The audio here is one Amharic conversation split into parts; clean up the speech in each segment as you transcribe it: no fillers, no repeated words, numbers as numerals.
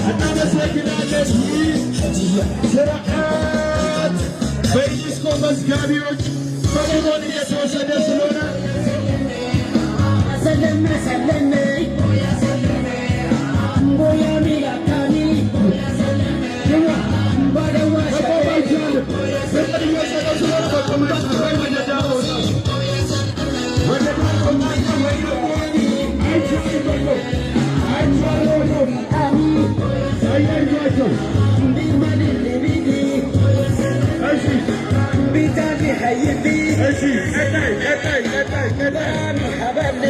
እናመሰግናለን። ይህ ስርዓት በዩኔስኮ መዝጋቢዎች በድሮን እየተወሰደ ስለሆነ ሰለመ ቦያሚ ላካሚ ባደዋ መቆም አይቻልም። ድሮን እየወሰደ ስለሆነ መቆም አይቻልም። ወይ ወደ ዳር መውጣት፣ ወደ ዳር መውጣት ወይ ደግሞ አይቻልም መቆም፣ አይቻልም መቆም። አያይዟቸው። እሺ። ቢታኒ ሀይቢ። እሺ፣ ቀጣይ፣ ቀጣይ፣ ቀጣይ፣ ቀጣይ። ሀበሊ።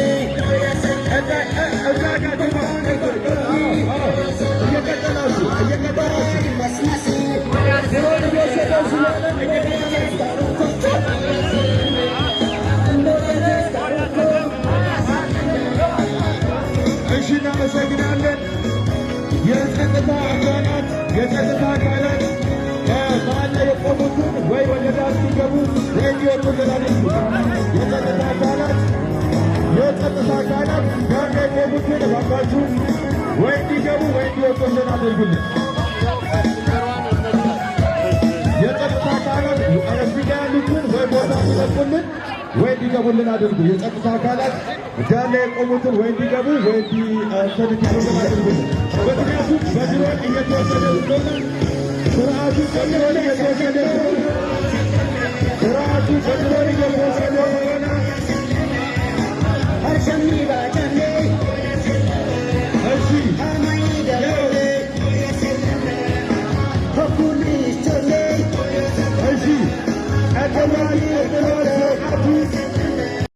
ቀጣይ እዛ ጋር ግባ። እየቀጠላችሁ፣ እየቀጠላችሁ። መስመሲ። ድሮን እየወሰደው ስለሆነ እየቀጠላችሁ። እሺ፣ እናመሰግናለን። የጸጥታ አካላት መሀል ላይ የቆሙትን ወይ ወደ ዳር እንዲገቡ ወይ እንዲወጡልን አድርጉ። የጸጥታ አካላት ዳር ላይ የቆሙትን እባካችሁ ወይ እንዲገቡ ወይ እንዲወጡልን አድርጉልን። የጸጥታ አካላት እዚህ ጋር ያሉትን ወይ ቦታ እንዲለቁልን ወይ እንዲገቡልን አድርጉ። የጸጥታ አካላት ዳር ላይ የቆሙትን ወይ እንዲገቡ ወይ እንትን እንዲሉልን አድርጉልን። ምክንያቱም በድሮን እየተወሰደ ስለሆነ፣ ስርዓቱ በድሮን እየተወሰደ ስለሆነ፣ ስርዓቱ በድሮን እየተወሰደ ስለሆነ። ሀርሸሚ ባጨኔ። እሺ። አማይ ደሎሌ ሆኩሊስቶሌ። እሺ፣ ቀጥሏል፣ ቀጥሏል ስርዓቱ።